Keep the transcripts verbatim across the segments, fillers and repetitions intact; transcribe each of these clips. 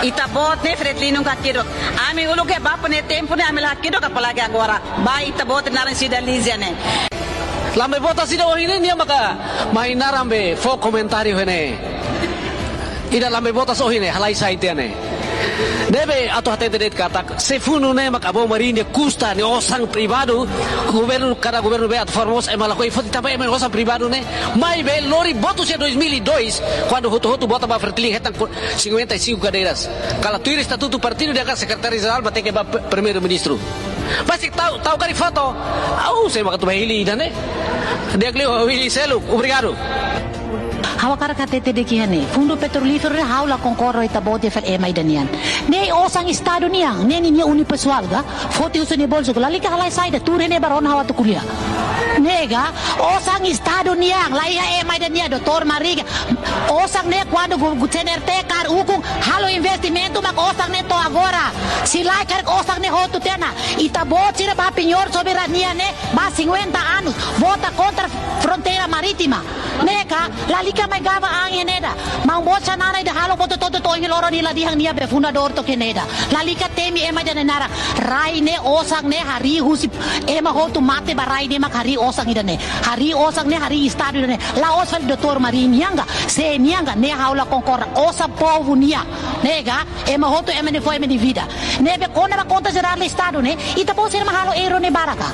Ita-boot ne'e Fretilin nunka hakiduk. Ami uluk iha Bapak nia tempu ne'e ami la hakiduk, apalagi agora. Ba ita-boot naran Cida Lígia ne'e. Lambe botas ida ohin ne'e nia maka mai naran be fó komentáriu iha ne'e. Ida lambe botas ohin ne'e, halai sai tiha ne'e. Ne'ebé atu hatete de'it katak, se fundu ne'e mak Avó Maria nia kusta, nia osan privadu, governu, kada governu be atu formosa, ema lakohi foti tanba ema nia osan privadu ne'e, maibé lori botu iha dois mil e dois, kuandu hotu-hotu vota ba Fretilin hetan ku-, cinquenta e cinco cadeiras. Kala tuir estatutu partidu di'ak sekretáriu jerál, ba tenke ba p-, primeiru-ministru. Mas se tau, tau karik foto, ha'u sei mak atu ba hili ida ne'e. Di'ak liu ha'u hili seluk, obrigadu. Ha'u hakarak hatete de'it iha ne'e. Fundu petrolíferu ne'e ha'u la konkorda ho ita-boot iha fali ema ida nian. Ne'e osan Estadu nian, ne'e ninia unipessoal ka, foti husi nia bolsu ka, lalika halai saida, tuur iha ne'e ba rona ha'u atu ko'alia. Ne'e ka, osan Estadu nian, la iha ema ida nian, doutór Mari ka. Osan ne'e kuandu gu-, gu-, C N R T kaer ukun, halo investimentu mak osan ne'e to'o agora. Se lae karik osan ne'e hotu tiha ona. Ita-boot sira ba penhor soberania ne'e, ba cinquenta anos, vota kontra fronteira marítima. Ne'e ka, lalika mai gaba an iha ne'e ida. Maun-boot Xanana ida halo buat hotu-hotu to'o ohin loron nia la dehan nia be fundadór to'o iha ne'e ida. Lalika temi ema ida nia naran. Rai ne'e, osan ne'e harii husi ema hotu mate ba rai ne'e mak harii osan ida ne'e. Harii osan ne'e, harii Estadu ida ne'e. La'ós fali doutór Mari nian ka, sé nian ka, ne'e ha'u la konkorda. Osan povu nian. Ne'e ka, ema hotu ema nia foin, ema nia vida. Ne'ebé kona-ba konta jerál Estadu ne'e, ita-boot sira mak halo erru ne'e barak ka.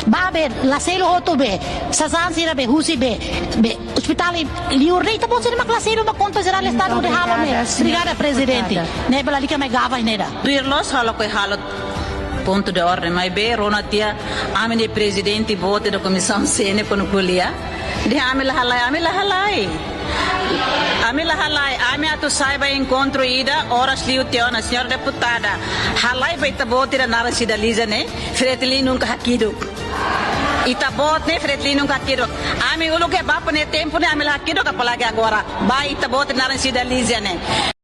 Ba be, la selu hotu be, sasán sira be, husi be, be, ospitál liur ne'e, ita-boot sira mak la selu ba konta jerál Estadu ne'e halo ne'e. Obrigada, señora deputada. Obrigada, prezidente. Ne'ebé lalika mai gaba iha ne'e ida. Tuir loos ha'u lakohi halo pontu de orden, maibé rona tiha ami-nia prezidente boot ida Komisaun C ne'e kuandu ko'alia. Dehan ami la halai, ami la halai. Ami la halai, ami atu sai ba enkontru ida, oras liu tiha ona, señora deputada. Halai ba ita-boot ida naran Cida Lígia ne'e, Fretilin nunka hakiduk. Ita-boot ne'e Fretilin nunka hakiduk. Ami uluk iha Bapak nia tempu ne'e ami la hakiduk, apalagi agora. Ba ita-boot naran Cida Lígia ne'e.